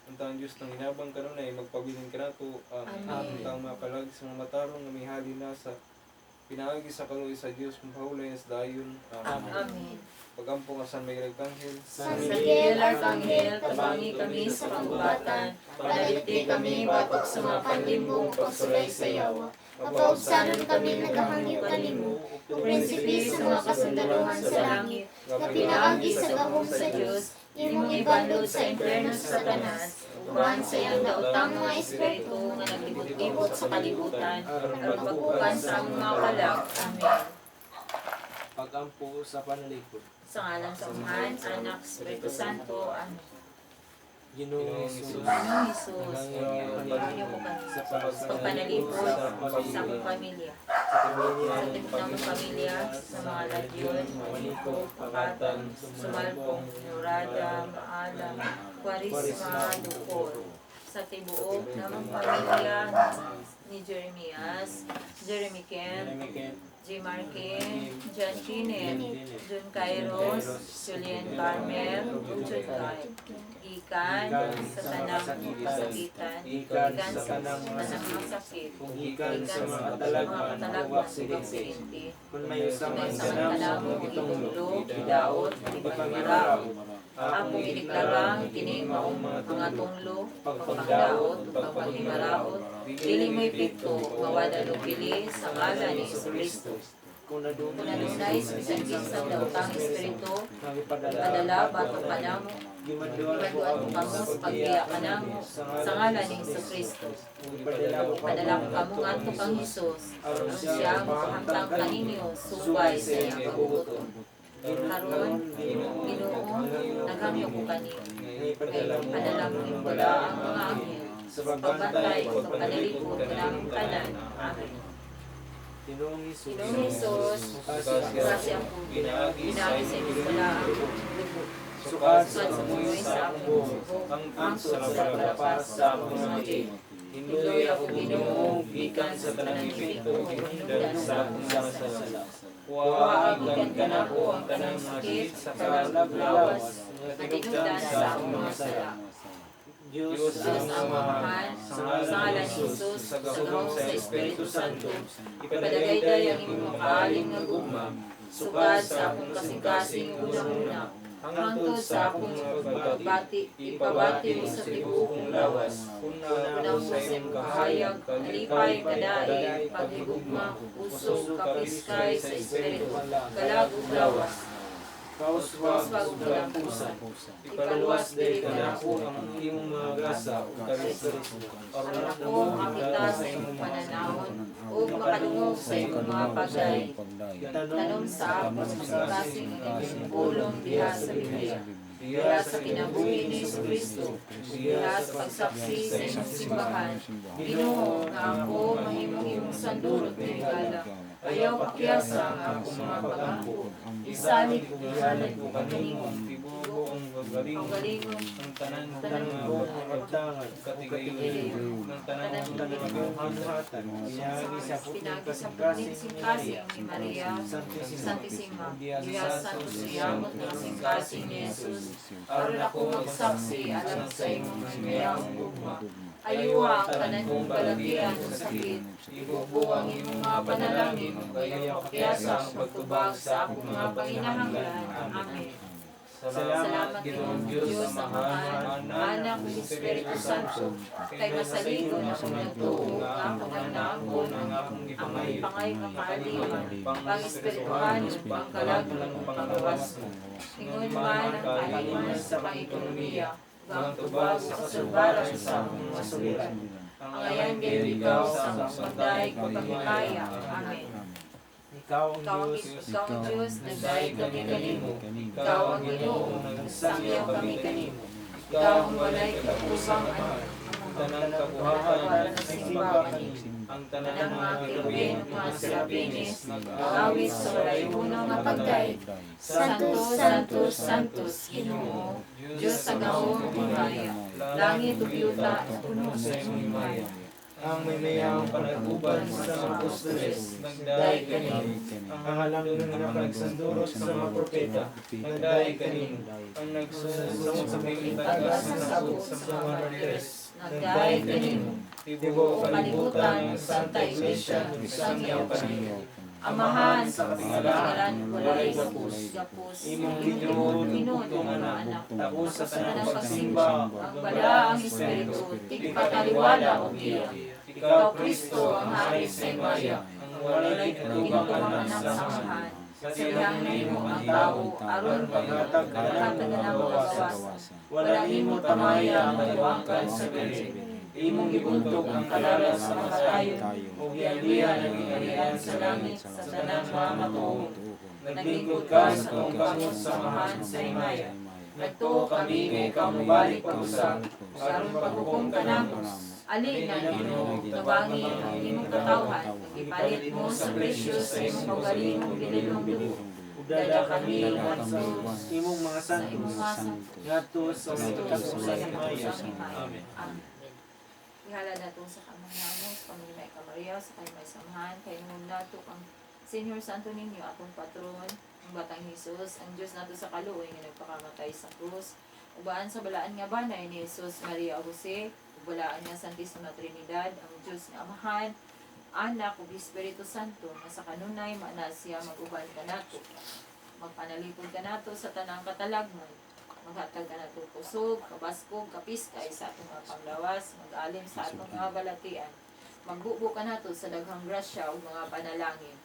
Ang taong Diyos ng hinabang kanunay, magpabilin kanato. Amen. Amen. Ang taong mapalag sa mga matarong nga may hali na sa pinaagi sa kaluoy sa Diyos, mapahulay na sa dayon. Amen. Amen. Pagampo nga San Miguel Arcangel, San Miguel Arcangel, tabangi kami sa kagubatan, palaliti kami batok sa mga panlimbong pagsulay sa yawa. Mapaubsanon kami nagahangyo kanimo, o prinsipe sa mga kasundaluhan sa langit, nga pinaagi sa gahom sa Dios, imong ibanlod sa impyerno sa Satanas, Uban sa iyang daotang mga espiritu nga naglibot-libot sa kalibutan aron pagpukan sa among mga kalag. Amen. Pagampo sa panalipod. Sa ngalan sa Amahan, Anak, Espiritu Santo. Amen. Ginoong Jesus, Ginoong Jesus, nagangyo nagangyo ko kami sa sa pagpanalipod sa akong pamilya, sa pamilya, sa tibok pamilya, sa mga Ladyon, Maniko, Pakatan, Sumalpong, Nurada, Maalam, Kwarisma, Lukor. Sa tibuok namang pamilya ni Jeremias, Jeremy Kent, J. Markin, John Kenneth, John Kairos, Julian Carmel, John Kyle. Gikan sa tanang kasakitan, Gikan gikan sa sa tanang mga tanang sakit, mga sakit, kung gikan gikan sa mga sa mga katalagman o katalagman ug aksidente, aksidente. kung may usa May man sa kanamo kanamo nga gitunglo, gitunglo, gidaot, gidaot, ipangiraot, Akong gideklara kining maong mga tunglo, pagpangdaot ug pagpanghimaraot, dili mo epekto mawala og bili sa ngalan ni Hesukristo. Kung Kung adunay bisan kinsang daotang espiritu, ipadala batok kanamo, Gimanduan ipanduan ko kamo sa pagbiya kanamo sa ngalan ni Hesukristo. Ipadala ko kamo ngadto kang Hesus, aron siya mopahamtang kaninyo subay sa iyang kabubut-on. Karon, Ginoo, naghangyo ko kanimo. Kay ipadala mo imong balaang mga anghel Sa sa pagbantay ug pagpanalipod kanamong tanan. Amen. Ginoong Hesus, Ginoong Hesus, Kasi kasi ako, Ginaagi sa ginaagi sa imong balaang dugo. Sukad sa Sukad sa amoy amoy sa sa akong akong buhok, buhok, ang hangtod sa sa paglapas sa akong mga tiil. Hinloy ako Ginoo, gikan sa tanang epekto ug hinungdan sa akong mga sala. Kuhaa gikan kanako ang tanang sakit sa kalag lawas nga tinubdan sa akong mga sala. Diyos Diyos Diyos ang ang Amahan, Amahan, sa ngalan ni Jesus, sa gahom sa Espiritu Santo, ipadagayday ang imong makaalim nga gugma, sukad sa akong kasing-kasing una-una, hangtod sa akong pagbati, ipabati mo sa tibuok kong lawas, Kuna Una ako mo sa sa imong imong kahayag, kahayag, kalipay, kalipay, kadaig, kadaig, paghigugma, paghigugma, kusog, usog, kapiskay kapiskay sa sa Espiritu, Espiritu, kalag kalag ug ug lawas. lawas, Kauswag kauswag ug ug kalampusan. kalampusan. Ipaluwas diri kanako ang imong mga grasa ug karisma. Aron Aron ako ako makakita sa imong pananawon ug makadungog sa imong mga pagdayeg. Tanom sa akong kasing-kasing ang imong pulong diha sa Biblia, diha sa kinabuhi ni Hesukristo, diha sa pagsaksi sa imong simbahan. Ginoo, nga ako mahimong imong sandurot nga higala. Ayaw pakyasa ang akong mga pag-ampo. Isalig Isalig ihalad ko kanimo ang tibuok ang Ang kagalingon, galingon, ang tanan Tanan mga buong kabtangan, katigayon, ng tanan Tanan mga Hanuhatan, pinaagi sa putong pinagi sa kasing-kasing kasing-kasing ni Maria, Santisima, Santisima, Diya diha sa sa Santos siyamot nga kasing-kasing ni Jesus, aron ako magsaksi alang sa imong mayaong gugma. Ayuha ang tanan kong balatian ug sakit, ibubo ang imong mga panalangin ug ayaw pakyasa ang pagtubag sa akong mga panginahanglan. Amen. Salamat Ginoong Diyos, Amahan, Anak ug Espiritu Santo, kay masaligon ako nagtuo nga ako ang naangkon ang akong ang gipangayo, pangay nga kaaliman, pang-espirituhanon, pangkalagnon, panggawas. Ingon man ang kaaliman sa pang-ekonomiya, ug ang tubag sa kasulbaran sa akong mga suliran. Ang Angayan gayon ikaw sa akong pagdayeg pagpahimaya. Amen. Ikaw ang Ikaw ang Diyos, ikaw ang Diyos, nagdayeg kami kanimo. Ikaw ang Ginoo, Nagsangyaw kami kanimo. Ikaw ang walay katapusang anak, ang tanang kabuhatan nagsimba kanimo. ang tanan Tanang mga mga kerubin kerubin, mga serapines, nag-aawit awit sa walay unang nga pagdayeg. Santo, Santo, Santos, Ginoo, Diyos sa gahom ug himaya, langit ug yuta puno sa imong himaya. Ang may mayang panag-uban sa mga apostoles, nagdayeg kanimo. Ang halangdon nga panagsandurot sa mga propeta, nagdayeg kanimo. Ang nagsunod sa mga tagas sa sabot sa mga martires, Nagdayeg kanimo. Tibuok Kalibutan ng Santa Iglesia, sangyaw kanimo. Amahan sa katingalan, walay gapos, gapos. Imong Ginoo, Ginoo, bugtong mga anak, anak. takos sa tanang Tanang pagsimba, pagsimba, ang balaang Espiritu, tigpataliwala og iya. Ikaw, Kristo, ang hari sa himaya, ang walay Ginoo katubang ang anak anak sa sa Amahan. Amahan. Sa Sa dihang iyang nimo nimo ang ang tao, tao, aron paghatag ka paghatag namo ka namo kaluwasan. kaluwasan. Wala nimo tamaya ang kaliwangkan sa Belen. Imong gibuntog ang kalalas sa kamatayon, ug gialihan ang gingharian sa langit sa tanang mga matuo. Naglingkod ka sa tuong kamot sa Amahan sa himaya. Nagtuo kami nga ikaw mobalik pag-usa, Aron paghukom kanamo. Ali na Ginoo, tabangi ang imong katawhan, ug ipalit mo sa presyo sa imong kaugalingong bililong dugo. Dada kami ngadto imong mga sa imong santos, mga santos. ngadto sa Sa katapusan himaya. himaya. Amen. Amen. Ihala nato sa kamang namo, sa pamilya may Maria, sa kay may samahan, kay nung nato ang Senior Santo Niño, atong patron, ang Batang Hesus, ang Diyos nato sa kaluoy nga nagpakamatay sa krus. Ubaan sa balaan nga banay ni Jesus, Maria ug Jose, ug balaan nga Santisima Trinidad, ang Diyos nga Amahan, Anak ug Espiritu Santo nga sa kanunay maana siya mag-uban kanato. Magpanalipod kanato sa tanang katalagman. Maghatag ka nato kusog, kabaskog, kapiskay sa atong mga panglawas, mag-alim sa atong mga balatian. Magbubo ka nato sa daghang grasya ug mga panalangin.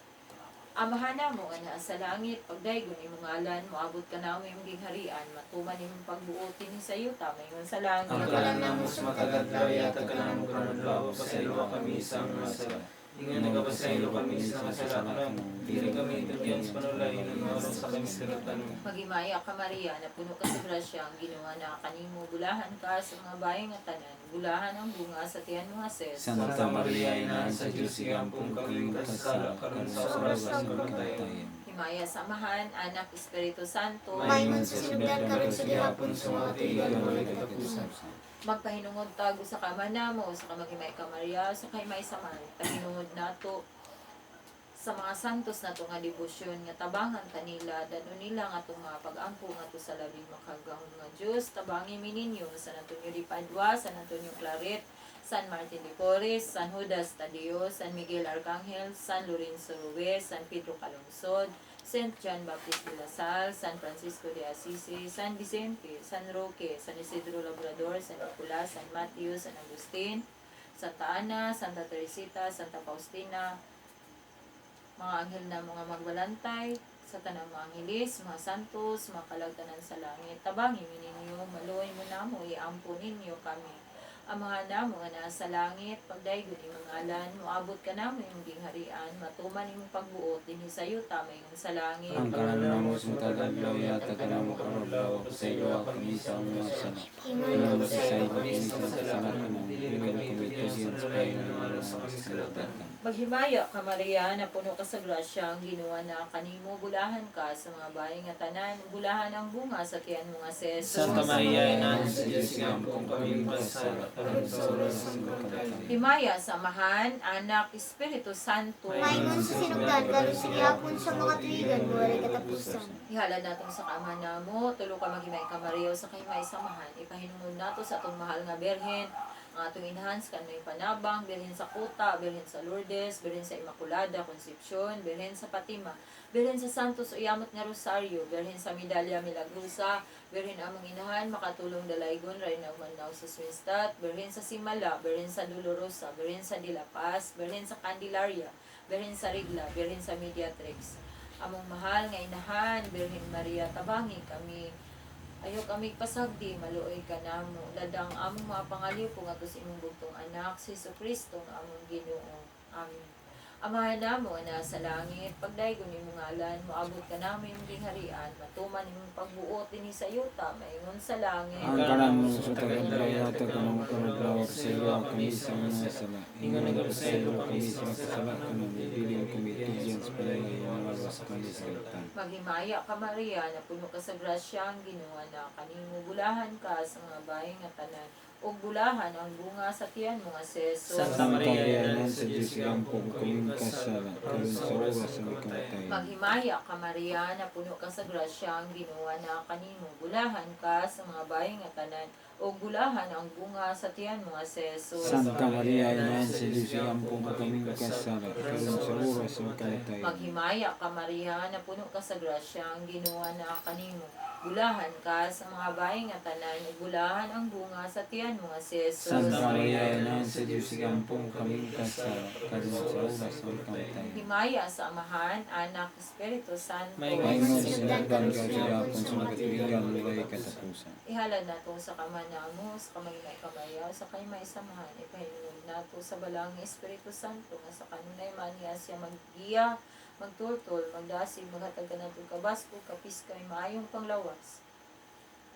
Amahan namo nga naa sa langit, pagdaygon imong ngalan, moabot ka namo imong gingharian, matuman imong pagbuot dinhi sa yuta maingon sa langit. Ang kalan namo sa matag adlaw, ihatag kanamo karon adlaw, pasayloa kami sa among mga sala. Ingon nagapasaylo kami sa mga sala kanamo. Dili kami itugyan sa panulay, hinungawasa kami sa kalautan. Maghimaya ka Maria, napuno ka sa grasya, ang Ginoo naa kanimo, bulahan ka sa mga babaye nga tanan, bulahan ang bunga sa tiyan mo nga Jesus. Santa Maria, Inahan sa Diyos, igampong kami makasasala, karon sa oras sa kamatayon. Himaya sa Amahan, Anak, Espiritu Santo. Maingon sa sinugdan karon sa gihapon sa mga katuigan walay katapusan. Magpahinungod tago sa kama namo, sa kamaghimay ka Maria, sa kahimay sa man. Pahinungod nato sa mga santos nato nga debosyon nga tabangan kanila dano nila nga atong mga pag-ampo ngadto sa labing makagagahom nga Dios. Tabangi mi ninyo San Antonio de Padua, San Antonio Claret, San Martin de Porres, San Judas Tadeo, San Miguel Arcangel, San Lorenzo Ruiz, San Pedro Calungsod, Saint John Baptist de la Salle, San Francisco de Assisi, San Vicente, San Roque, San Isidro Labrador, San Nicolas, San Mateo, San Agustin, Santa Ana, Santa Teresita, Santa Faustina, mga anghel na mga magbalantay, sa tanang mga angheles, mga santos, mga kalagtanan sa langit. Tabangi mi ninyo, maluoy mo namo, iampo ninyo kami. Amahan namo nga naa sa langit, pagdaygon imong ngalan, moabot ka namo imong gingharian, matuman imong pagbuot dinhi sa yuta maingon sa langit. Ang kalan namo sa matag adlaw, ihatag kanamo karon adlaw, pasayloa kami sa among mga sala. Ingon Ingon nagpasaylo nagpasaylo kami sa mga sala kanamo. Dili kami itugyan sa panulay, hinungawasa kami sa kalautan. Maghimaya ka Maria, napuno ka sa grasya, ang Ginoo naa kanimo, bulahan ka sa mga babaye nga tanan, bulahan ang bunga sa tiyan mo nga si Jesus. Santa Maria, Inahan sa Diyos, igampong kami makasasala, karon sa oras sa kamatayon. Himaya sa Amahan, Anak, Espiritu Santo. Maingon sa sinugdan karon sa gihapon sa mga katuigan walay katapusan. Ihalad natin sa kaamahan namo, tulo ka maghimay ka Maria, sa kahimay samahan. Ipahinungod nato sa atong mahal nga Birhen, ang atong inahan sa kanunay panabang, Birhen sa Kuta, Birhen sa Lourdes, Birhen sa Immaculada Concepcion, Birhen sa Fatima, Birhen sa Santos Uyamot nga Rosario, Birhen sa Medalya Milagrosa, Birhen among inahan, makatulong dalaygon, Reyna Manaw sa Swinstadt, Birhen sa Simala, Birhen sa Dolorosa, Birhen sa De La Paz, Birhen sa Candelaria, Birhen sa Rigla, Birhen sa Mediatrix. Among mahal nga inahan, Birhen Maria, tabangi kami. Ayaw kami pasagdi, maluoy ka namo. Ladang among mga pangalyo po nga sa imong bugtong anak, si Jesu Kristo nga among Ginoo. Amen. Amahan namo nga nasa langit, pagdaygon imong ngalan, moabot ka namo imong gingharian, matuman imong pagbuot dinhi sa yuta, maingon sa langit. Ang kalan namo sa matag adlaw, ihatag kanamo karon adlaw, pasayloa kami sa among mga sala. Ingon nagapasaylo kami sa mga sala kanamo. Dili kami itugyan sa panulay, hinungawasa kami sa kalautan. Maghimaya ka Maria, napuno ka sa grasya, ang Ginoo na kanimo, bulahan ka sa mga babaye nga tanan, ug bulahan ang bunga sa tiyan mo nga si Jesus. Santa Maria, Inahan sa Diyos, igampong kami makasasala, karon sa oras sa aming kamatayon. Maghimaya ka Maria, napuno ka sa grasya, ang Ginoo na kanimo, bulahan ka sa mga babaye nga tanan, ug bulahan ang bunga sa tiyan mo nga si Jesus. Santa Maria, Inahan sa Diyos, igampong kami makasasala, karon sa oras sa aming kamatayon. Maghimaya ka Maria, napuno ka sa grasya, ang Ginoo na kanimo, bulahan ka sa mga babaye nga tanan, ug bulahan ang bunga sa tiyan mo nga si Jesus. Santa Maria, Inahan sa Diyos, igampong kami makasasala, karon sa oras sa aming kamatayon. Himaya sa Amahan, Anak, Espiritu Santo. Maingon sa sinugdan karon sa gihapon sa mga katuigan walay katapusan. Ihalad nato sa kama namo, sa kamay may kamayaw, sa kay may samahan, ipahinungod nato sa balang Espiritu Santo, nga sa kanunay maniya siya maggiya, magtultol, magdasig, maghatag kanato kabasko, kapiskay, maayong panglawas.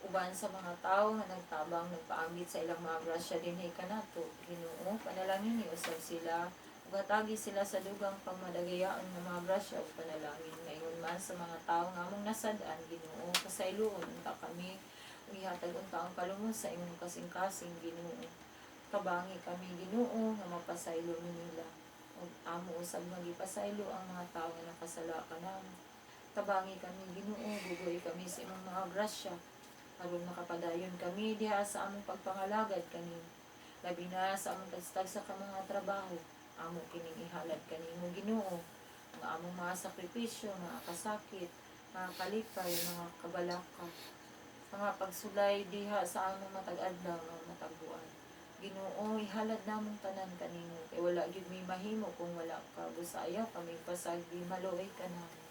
Uban sa mga tao nga nagtabang, nagpaambit sa ilang mga grasya dinhi kanato, Ginoo, panalangin ni usab sila, ug hatagi sila sa dugang pagmadagayaan ng mga grasya ug panalangin. Maingon man sa mga tao nga among nasad-an, Ginoo, pasayloon unta kami, ug ihatag unta ang kalumos sa imong kasing-kasing, Ginoo. Tabangi kami, Ginoo, nga mapasaylo mi nila. Ug amo usab magipasaylo ang mga tao nga nakasala kanamo. Tabangi kami, Ginoo, bugoy kami sa imong mga grasya aron makapadayon kami diha sa among pagpangalagad kanimo. Labi na sa among tagsa ka mga trabaho, amo kining ihalad kanimo, Ginoo, ang among mga sakripisyo, mga kasakit, mga kalipay, mga kabalaka. Mga pagsulay diha sa among matag adlaw nga matagbuan. Ginoo, ihalad namong tanan kanimo kay wala gyud mi mahimo kung wala ka. Busa ayaw kami pasagdi, maluoy ka namo.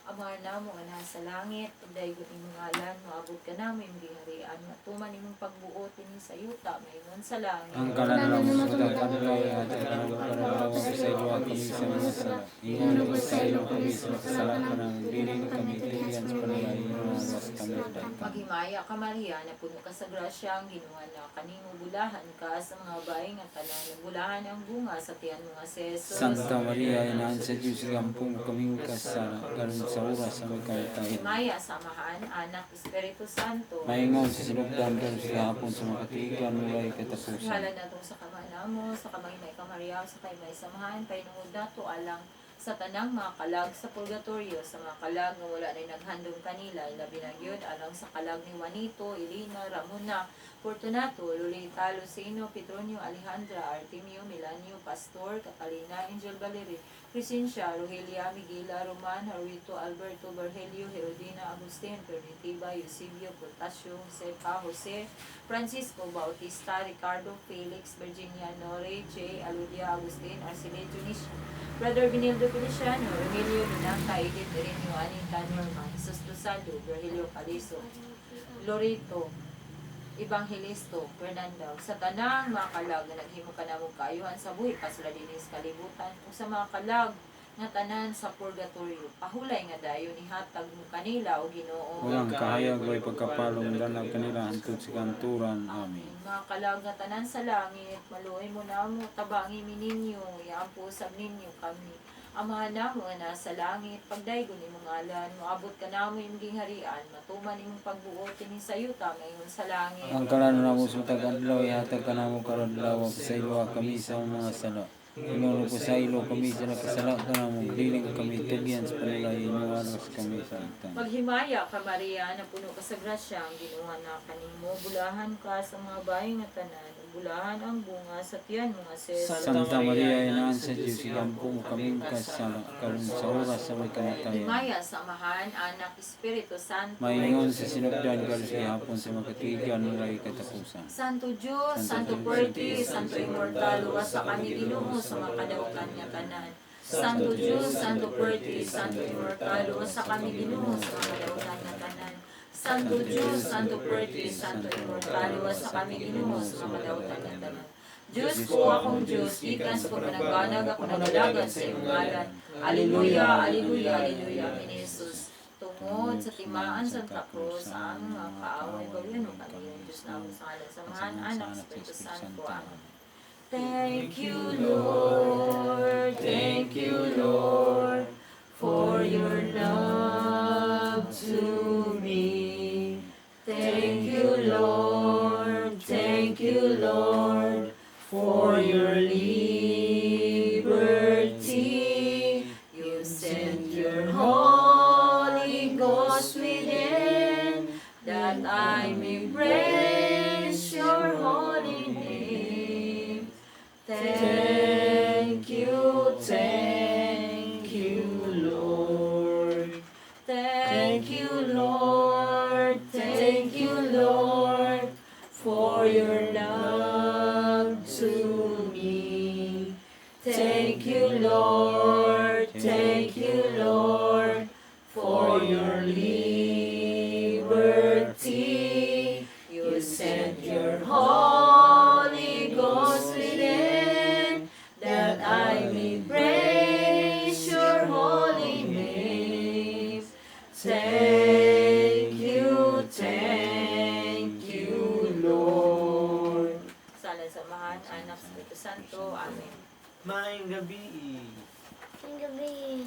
Amahan namo nga nasa langit, pagdaygon imong ngalan, moabot ka namo imong giharian, matuman imong pagbuot dinhi sa yuta maingon sa langit. Ang kalan namo sa matag adlaw, ihatag kanamo karon adlaw, pasayloa kami sa mga sala. Ingon nagpasaylo kami sa makasala kanamo, dili mo kami tugyan sa panulay, ingon luwasa kami sa dautan. Maghimaya ka Maria, napuno ka sa grasya, ang Ginoo na kanimo, bulahan ka sa mga babae nga tanan, bulahan ang bunga sa tiyan mo nga si Jesus. Santa Maria, Inahan sa Diyos, igampo mo kaming kasala, karon sa oras sa among kamatayon. Himaya sa Amahan, Anak, Espiritu Santo. Maingon sa sinugdan karon sa gihapon sa mga katuigan walay katapusan. Ihalad nato sa kamay namo, sa kamay na ka Maria, sa kay may samahan, pahinungod nato alang sa tanang mga kalag sa purgatorio, sa mga kalag nga wala na'y naghandom kanila, labi na gyud alang sa kalag ni Juanito, Elena, Ramona, Fortunato, Lolita, Lucino, Petronio, Alejandra, Artemio, Melanio, Pastor, Catalina, Angel Valerie, Crescencia, Rogelia, Miguela, Roman, Haruito, Alberto, Bargelio, Herodina, Agustin, Permitiba, Eusebio, Protasio, Josepa, Jose, Francisco, Bautista, Ricardo, Felix, Virginia, Nore, J. Aludia, Agustin, Arcele, Tunisia, Brother Benildo Feliciano, Emilio Lunaka, Edith, Ireneo, Anita, Norma, Jesus Lozado, Virgilio Calizo, Lorito, Evangelisto, Fernando, sa tanang mga kalag nga naghimo kanamong kaayuhan sa buhi pasula dinhi sa kalibutan ug sa mga kalag nga tanan sa purgatorio, pahulay nga dayon ihatag mo kanila o Ginoo. Walang kahayag, way pagkapalong, danag kanila hantod sa kanturan. Amen. Mga kalag nga tanan sa langit, maluoy mo namo, tabangi mi ninyo, iampo usab ninyo kami. Amahan namo nga nasa langit, pagdaygon imong ngalan, moabot ka namo imong gingharian, matuman imong pagbuot dinhi sa yuta maingon sa langit. Ang kalan namo sa matag adlaw, ihatag kanamo karon adlaw, pasayloa kami sa mga sala. Ingon nagpasaylo kami sa nakasala kanamo, dili kami tugyan sa panulay, inuwalas kami sa dautan. Maghimaya ka Maria, napuno ka sa grasya, ang Ginoo na kanimo, bulahan ka sa mga bahay nga tanan, ug bulahan ang bunga sa tiyan mo nga si Jesus. Santa Maria, Inahan sa Diyos, igampo mo kaming kasala, karon sa oras sa among kamatayon. Himaya sa Amahan, Anak, Espiritu Santo. Maingon sa sinugdan karon sa gihapon sa mga katuigan walay katapusan. Santo Diyos, Santo Fuerte, Santo Immortal, luwasa kami Ginoo sa mga kadautan nga tanan. Santo Diyos, Santo Fuerte, Santo Immortal, luwasa kami Ginoo sa mga kadautan nga tanan. Santo Diyos, Santo Fuerte, Santo Immortal, luwasa kami Ginoo sa mga kadautan nga tanan. Diyos ko, akong Diyos, gikan sa pagpanagbanag ako nagalagan sa iyong ngalan. Alleluia, Alleluia, Alleluia, Amen, Jesus. Tungod sa timaan sa Santa Cruz, ang mga kaaway, bawian mo kami yung Diyos na sa ngalan sa Amahan, Anak, Espiritu Santo. Amen. Thank you, Lord. Thank you, Lord, for your love to me. Thank you, Lord. Thank you, Lord, for your liberty. You sent your Holy Ghost within, that I may praise your holy name. Thank you, Lord. Thank you, Lord. Thank you, Lord, for your love to me. Thank you, Lord. Thank you, Lord, for your liberty. You sent your Holy Ghost within, that I may praise your holy name. Thank you, Lord. Sa ngalan sa Amahan, Anak, Espiritu Santo. Amen. Maayong gabi. Ang gabi.